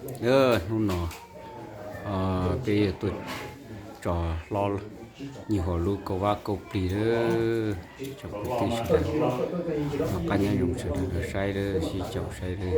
Hnub no peb yuav tuaj tso hlob Nyiaj Huas lub kauj vab kauj plig lawm. Tsoom kwv tij sawv daws, noj qab nyob zoo sawv daws los saib lawm, sib caum saib lawm.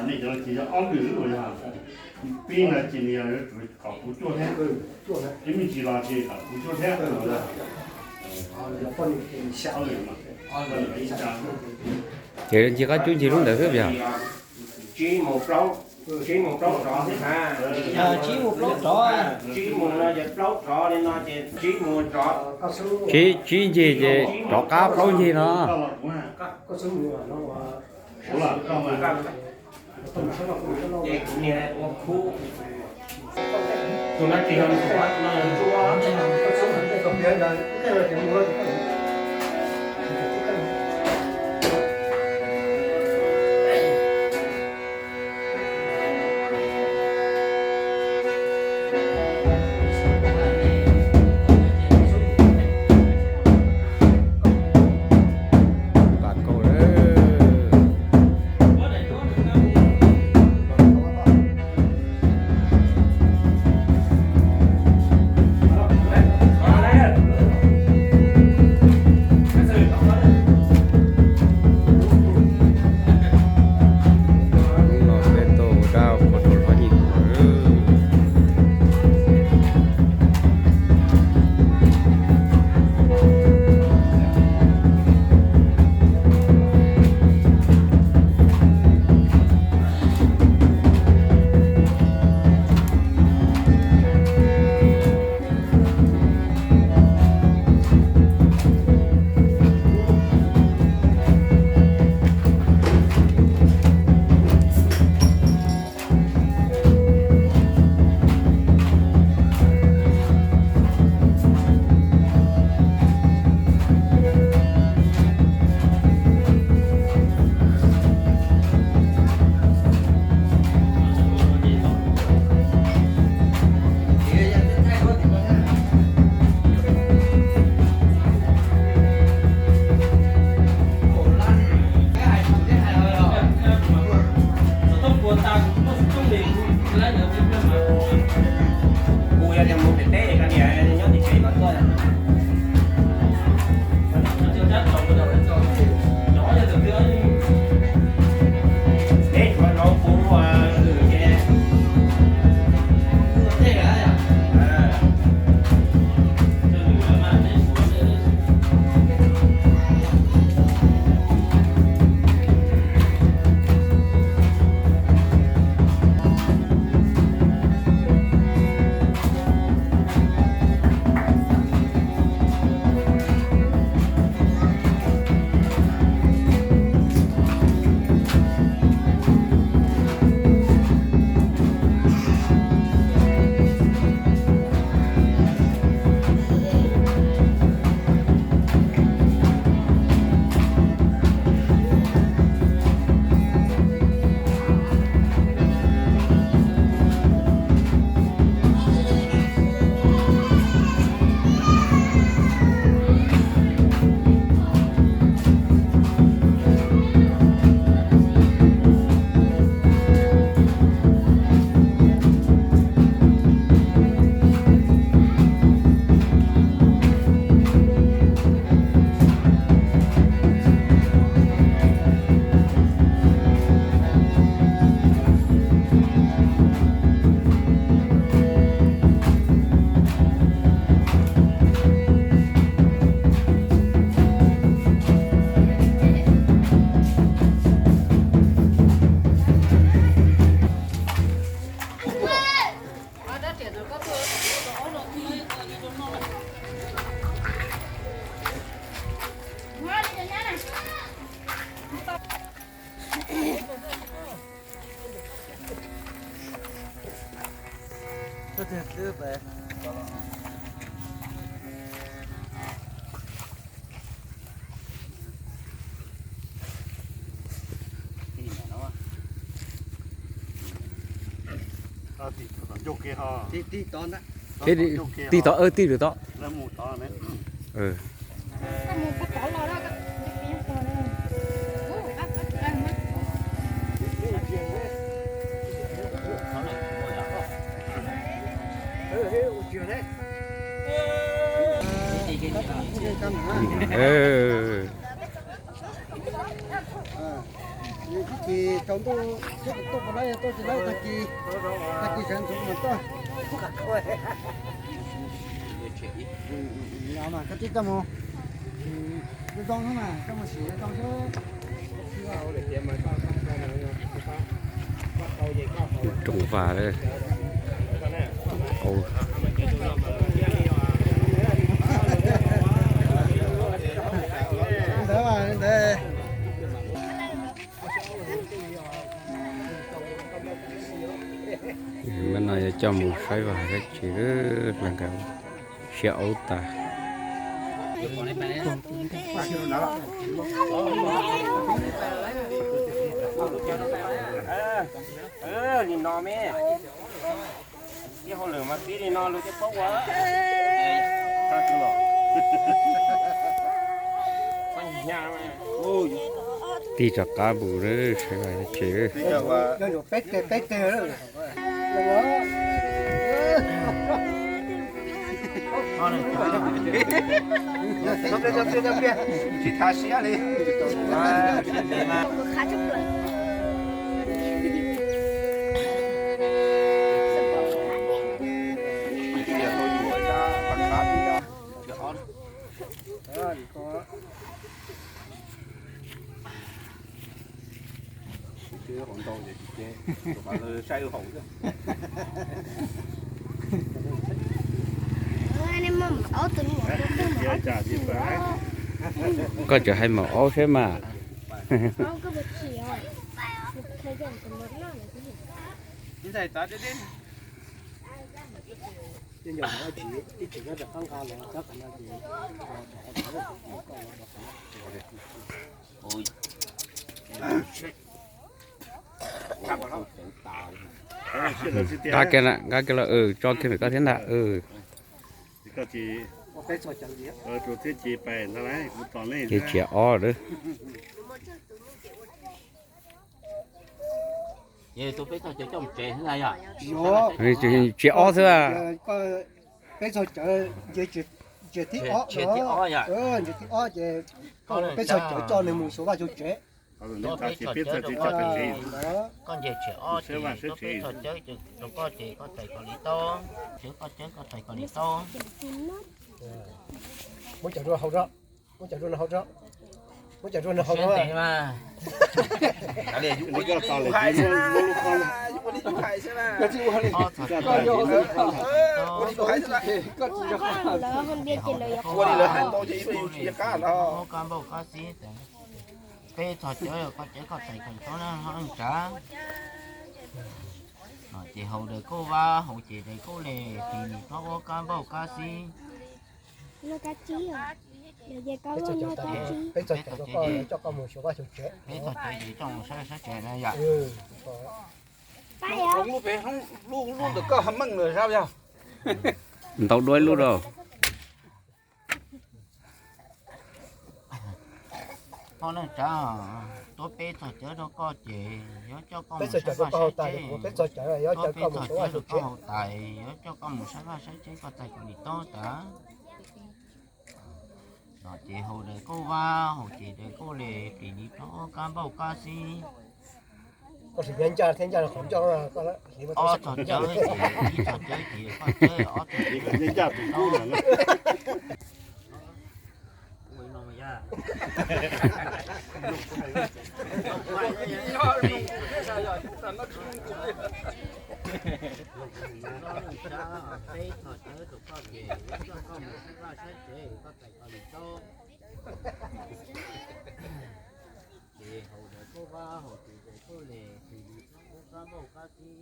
Nej cov no ces yog ob lwm lub los yog, peb no ces nws yog kom kuv cuaj thiab, ib me ntsis los ces kom kuv cuaj thiab. Ces ncig qab cub ncig lub ntawd xwb yog? Tsib mus plaub rov xwb mas. Tsib mus plaub rov, tsib mus no ces plaub rov li no ces tsib mus rov. Tsib, tsib ncig ces rov qab plaub ncig no. Hnub no peb tuaj ua dab ua qhua rau hlob Nyiaj Huas. Kuv yog tias mus pem teb, koj niam nyob tim tsev kom tuaj. Peb tshuav rau kuv lwm ces. Thiab tig tod, tig tod, tij lwm tod. Ib chim tsaus ntuj thiab kuv tuaj puas laib, tuaj tsis laib, tag kis, tag kis sawv ntxov mas tuaj. Koj tib coj mus zoo zoo xwb mas, coj mus sim zoo zoo xwb. Rooj vag. Ntawd mas ntawd. Hnub no yuav coj mus saib vaj saib tsev, hla nkawd siab aub tas. Li no me, ib hauj lwm mas tib li no luag thiaj paub ua. Tig rov qab mus saib vaj saib tsev. Tsis tas siab li. Koj tseem hais maum aub seb mas. Nqa kiag los, tso kiag ntawm koj thiab ntag. Ces tsis ob lawm. Tsis ob xwb. Peb txog cawv ntsiav thib ob, ntsiav thib ob ces peb txog cawv coj nws mus xyuas vaj xyuas tsev. Koj nce tsis ob ces peb txog cawv rau koj ces koj txais kom li tau. Cawv koj cawv koj txais kom li tau. Muab cov rau hauv tso, muab cov rau hauv tso, muab cov rau hauv tso. Kab npauj kab xib, peb txog cawv koj cawv koj txais kom tau na hlob neej tsav. Ces haus daws kauj vab, haus ces daws kauj les, hlis nis hlob ua kab npauj kab xib. Peb txog cawv, peb txog cawv, coj koj mus xyuas vaj xyuas tsev. Peb txog cawv ces coj mus saib saib tsev na yom. Lub pem lub ntawm koj meej lawm sab yog. Ntau dua ib lub rau. Hlob neej tsav, tuaj peb txog cawv rau koj ces yuav coj koj mus saib vaj saib tsev. Tuaj peb txog cawv rau koj haus tas, yuav coj koj mus saib vaj saib tsev, koj txais kom li tau tas. Ces haus daws kauj vab, haus ces daws kauj les, hlis nis hlob ua kab npauj kab xib. Ob txog cawv ces, ib txog cawv ces koj cawv, ob txog cawv ces koj cawv. Peb txog cawv rau koj ces yuav coj koj mus saib vaj saib tsev, koj txais kom li tau. Ces haus daws kauj vab, haus ces daws kauj les, hlis nis hlob ua kab npauj kab xib.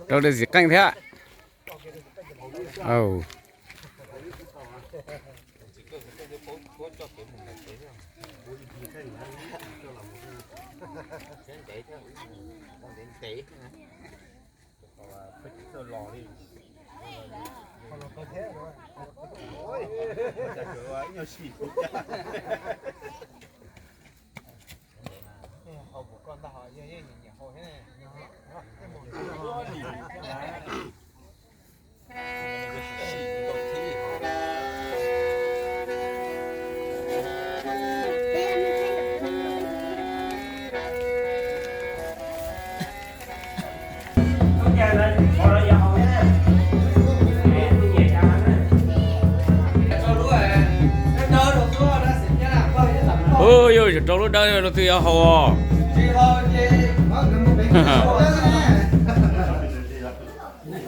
Rau daws xim qeej thiab. Aw, Kuv coj kev mus ntev thiab, ntev thiab, ntev ntev thiab. Ub, yog rau lub dawb rau twb yuav haus os.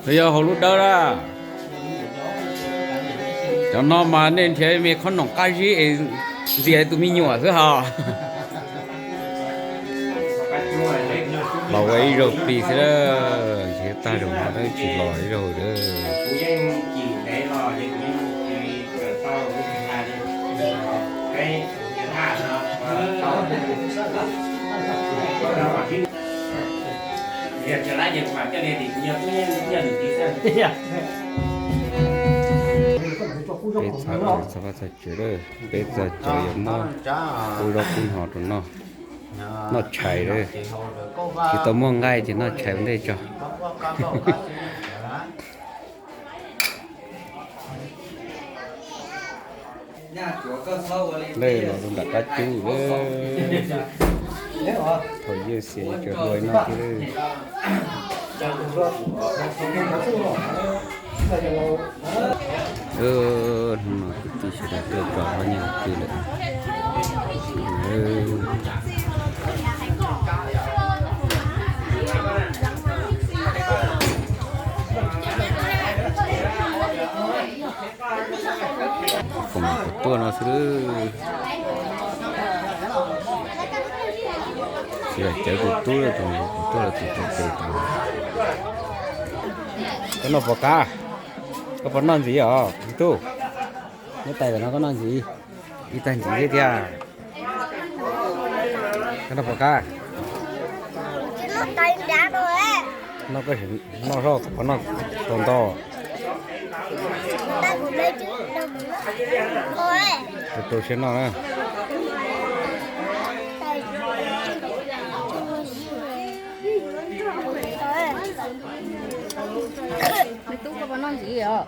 Twb yuav haus lub dawb na. Cov no mas nej nrhiav me qhob noom qab zib es ntxias tus me nyuam xwb hos. Los ua ib zaug plig xwb, tag zaum no twb tsis los ib zaug lawm. Peb txhab txhab paj txhab tsev lawm, peb txhab tsev yuav muab ub zaub kub hno rau noj, noj tshais lawm. Tsis tau muaj nqaij ces noj tshais ua ntej tso. Lawv los rau nram qab cub lawm. Thaum yawg xiam tseem hluas no thiab. Hnub no kwv tij sawv daws tuaj tso qab nyob twg lawm. Foom puas tuaj no xwb. Tsis yog cawv tus tub, tus puas tuaj los tus tau tes tau. Koj noj puas qab? Koj puas noj ntxiv os tus tub? Neb tais tam no koj noj ntxiv? Ib tag ntxiv thiab tiag. Koj noj puas qab? Noj koj, noj soj koj puas noj tau ntau? Rau rau siab noj na. Me tub, koj puas noj ntxiv os?